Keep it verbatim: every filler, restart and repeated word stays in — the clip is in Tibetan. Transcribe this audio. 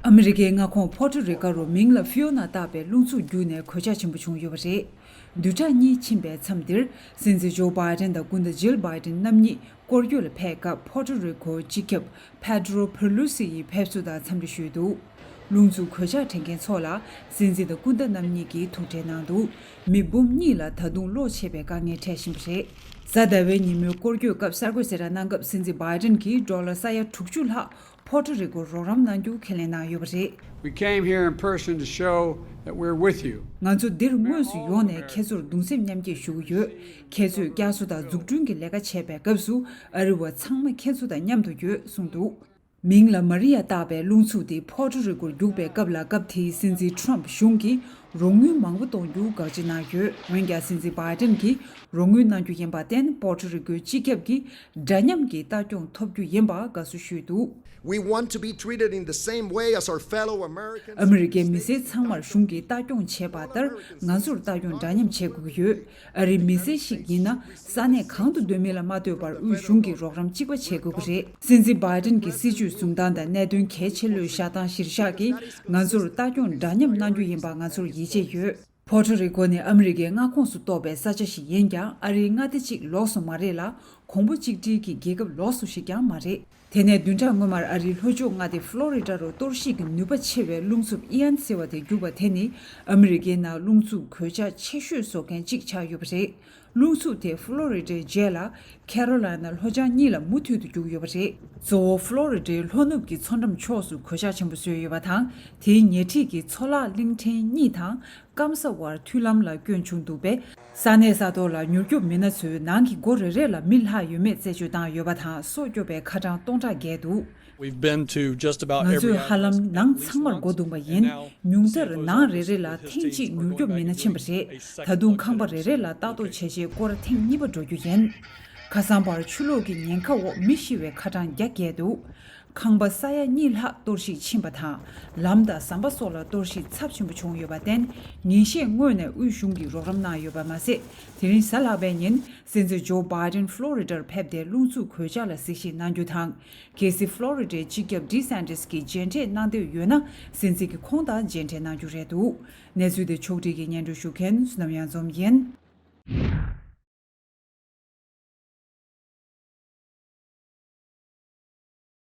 ཨ་མི་རི་ཀའི་མངའ་ཁོངས་ཕོ་ཊོ་རི་ཀོ་རུ་མིང་ལ་ཧྥི་ཡོ་ན་བཏགས་པའི་རླུང་འཚུབ་བརྒྱུགས་ནས་གོད་ཆག་ཆེན་པོ་བྱུང་ཡོད་པ་རེད། བདུན་ཕྲག་གཉིས་ཕྱིན་པའི་མཚམས་འདིར། སྲིད་འཛིན་ཇོ་བྷའི་ཏན་དང་སྐུ་ཟླ་ཇིལ་བྷའི་ཏན་རྣམ་གཉིས་སྐོར་སྐྱོད་ལ་ཕེབས་སྐབས། ཕོ་ཊོ་རི་ཀོའི་སྤྱི་ཁྱབ་པེ་ཌྲོ་ཕེ་ལུ་སི་ཡིས་ཕེབས་བསུ་དང་འཚམས་འདྲི་ཞུས་འདུག་རླུང་འཚུབ་གོད་ཆག་དྲན་མཁན་ཚོ་ལ། སྲིད་འཛིན་དང་སྐུ་ཟླ་རྣམ་གཉིས་ཀྱིས་ཐུག་འཕྲད་གནང་འདུག་མི་འབུམ་གཉིས་ལ་ད་དུང་གློ་ཆད་པའི་དཀའ་ངལ་འཕྲད་བཞིན་པ་རེད། གཟའ་ཟླ་བའི་ཉིན་མོའི་སྐོར་སྐྱོད་སྐབས་གསར་འགོད་གསལ་བསྒྲགས་གནང་སྐབས། སྲིད་འཛིན་བྷའི་ཏན་གྱིས་ཌོ་ལར་ས་ཡ་དྲུག་ཅུ་ལྷག་ཕོ་ཊོ་རི་ཀོར་རོགས་རམ་གནང་རྒྱུ་ཁས་ལེན་གནང་ཡོད་པ་རེད། We came here in person to show that we're with you. ང་ཚོ་འདིར་དངོས་སུ་ཡོང་ནས་ཁྱེད་ཚོར་གདུང་སེམས་མཉམ་སྐྱེད་ཞུ་གི་ཡོད། ཁྱེད་ཚོས་བསྐྱར་གསོ་དང་འཛུགས་སྐྲུན་གྱི་ལས་ཀ་བྱེད་པའི་སྐབས་སུ། ཨ་རི་བ་ཚང་མ་ཁྱེད་ཚོ་དང་མཉམ་དུ་ཡོད་གསུངས་འདུག་མིང་ལ་མ་རི་ཡ་བཏགས་པའི་རླུང་འཚུབ་དེ་ཕོ་ཊོ་རི་ཀོར་རྒྱུག་པའི་སྐབས་ལ། སྐབས་དེའི་སྲིད་འཛིན་ཊམ་གཞུང་གིས་རོགས་དངུལ་མང་པོ་གཏོང་རྒྱུ་དགག་བྱ་གནང་ཡོད། འོན་ཀྱང་། སྲིད་འཛིན་བྷའི་ཏན་གྱིས་རོགས་དངུལ་གནང་རྒྱུ་ཡིན་པར་བརྟེན། ཕོ་ཊོ་རི་ཀོའི་སྤྱི་ཁྱབ་ཀྱིས་འདྲ་མཉམ་གྱི་ལྟ་སྐྱོང་ཐོབ་རྒྱུ་ཡིན་པར་དགའ་བསུ་ཞུས་འདུག We want to be treated in the same way as our fellow Americans. ཨ་མི་རི་ཀའི་མི་སེར་ཚང་མར་གཞུང་གིས་ལྟ་སྐྱོང་བྱས་པ་ལྟར། ང་ཚོར་ལྟ་སྐྱོང་འདྲ་མཉམ་བྱེད་དགོས་ཀྱི་ཡོད། ཨ་རིའི་མི་སེར་ཞིག་ཡིན་ན། ས་གནས་གང་དུ་སྡོད་མིན་ལ་མ་ལྟོས་པར། དབུས་གཞུང་གི་རོགས་རམ་གཅིག་པ་བྱེད་དགོས་ཀྱི་རེད། སྲིད་འཛིན་བྷའི་ཏན་གྱི་སྲིད་ཇུས་བཟུང་སྟངས་དང་གནད་དོན་གལ་ཆེ་ལོས་བཞག་སྟངས་གཞིར་བཞག་གིས། ང་ཚོར་ལྟ་སྐྱོང་འདྲ་མཉམ་གནང་རྒྱུ་ཡིན་པར་ང་ཚོར་ཡིད་ཆེས་ཡོད། ཕོ་ཊོ་རི་ཀོ་ནི་ཨ་མི་རི་ཀའི་མངའ་ཁོངས་སུ་གཏོགས་པའི་ས་ཆ་ཞིག་ཡིན་ཀྱང་། ཨ་རིའི་མངའ་སྡེ་གཅིག་ལོགས་སུ་མ་རེད་ལ། གོང་བུ་གཅིག་སྒྲིལ་གྱི་རྒྱལ་ཁབ་ལོགས་སུ་ཞིག་ཀྱང་མ་རེད། དེ་ནས་བདུན་ཕྲག་སྔོན་མར། ཨ་རིའི་ལྷོ་ཕྱོགས་མངའ་སྡེ་ཕློ་རི་ཌ་རུ་གཏོར་བཤིག་གི་ནུས་པ་ཆེ་བའི་རླུང་འཚུབ་ཨི་ཡན་ཟེར་བ་དེ་རྒྱུག་པ་དེ་ནི། ཨ་མི་རི་ཀའི་ནང་རླུང་འཚུབ་གོད་ཆག་ཆེ་ཤོས་བཟོ་མཁན་གཅིག་ཆགས་ཡོད་པ་རེད། རླུང་འཚུབ་དེ་ཕློ་རི་ཌའི་རྗེས་ལ། ཁེ་རོ་ལའི་ན་ལྷོ་བྱང་གཉིས་ལ་མུ་མཐུད་དུ་རྒྱུག་ཡོད་པ་རེད། གཙོ་བོ་ཕློ་རི་ཌའི་ལྷོ་ནུབ་ཀྱི་མཚོ་འགྲམ་ཕྱོགས་སུ་གོད་ཆག་ཆེན་པོ་བཟོས་ཡོད་པ་དང་། དེའི་ཉེ་འཁྲིས་ཀྱི་མཚོ་ལྷག་གླིང་ཕྲན་གཉིས་དང་། སྐམ་ས་བར་མཐུད་ལམ་ལ་སྐྱོན་བྱུང་འདུག་པས། ས་གནས་ས་ཐོག་ལ་མྱུར་སྐྱོབ་མི་སྣ་ཚོས་ནང་གི་སྒོ་རེ་རེ་ལ་མི་ལྷག་ཡོད་མེད་རྩད་གཅོད་བཏང་ཡོད་པ་དང་། སྲོག་སྐྱོབ་པའི་ཁ་གྲངས་སྟོང་ཕྲག་བརྒལ་འདུག We've been to just about ང every ཚོས་ཧ་island ལམ་ནང་ཚང་མར་སྒོ་བརྡུངས་པ་ཡིན། ཉུང་མཐར་ནང་རེ་རེ་ལ་ཐེངས་གཅིག་མྱུར་སྐྱོབ་མི་སྣ་ཕྱིན་པ་རེད། ད་དུང་ཁང་པ་རེ་རེ་ལ་ལྟ་རྟོག་བྱས་རྗེས་སྐོར་ཐེངས་གཉིས་པ་འགྲོ་རྒྱུ་ཡིན། ཁ་སང་བར་ཆུ་ལོག་གི་ཉེན་ཁ་འོག་མི་ཤི་བའི་ཁ་གྲངས་བརྒྱ་བརྒལ་འདུག་ཁང་པ་ས་ཡ་གཉིས་ལྷག་གཏོར་བཤིག་ཕྱིན་པ་དང་། ལམ་དང་ཟམ་པ་སོགས་ལ་གཏོར་བཤིག་ཚབས་ཆེན་པོ་བྱུང་ཡོད་པར་བརྟེན། ཉིན་ཤས་སྔོན་ནས་དབུས་གཞུང་གིས་རོགས་རམ་གནང་ཡོད་པ་མ་ཟད། དེ་རིང་གཟའ་ལྷག་པའི་ཉིན། སྲིད་འཛིན་ཇོ་བྷའི་ཏན་ཕློ་རི་ཌར་ཕེབས་ཏེ། རླུང་འཚུབ་གོད་ཆག་ལ་གཟིགས་ཞིབ་གནང་རྒྱུ་དང་། གལ་སྲིད་ཕློ་རི་ཌའི་སྤྱི་ཁྱབ་ཌི་སན་ཏིས་ཀྱིས་མཇལ་འཕྲད་གནང་འདོད་ཡོད་ན། སྲིད་འཛིན་གྱིས་ཁོང་དང་མཇལ་འཕྲད་གནང་རྒྱུ་རེད་འདུག་གནས་ཚུལ་དེ་ཕྱོགས་སྒྲིག་གིས་སྙན་སྒྲོན་ཞུ་མཁན་བསོད་ནམས་གཡང་འཛོམས་ཡིན།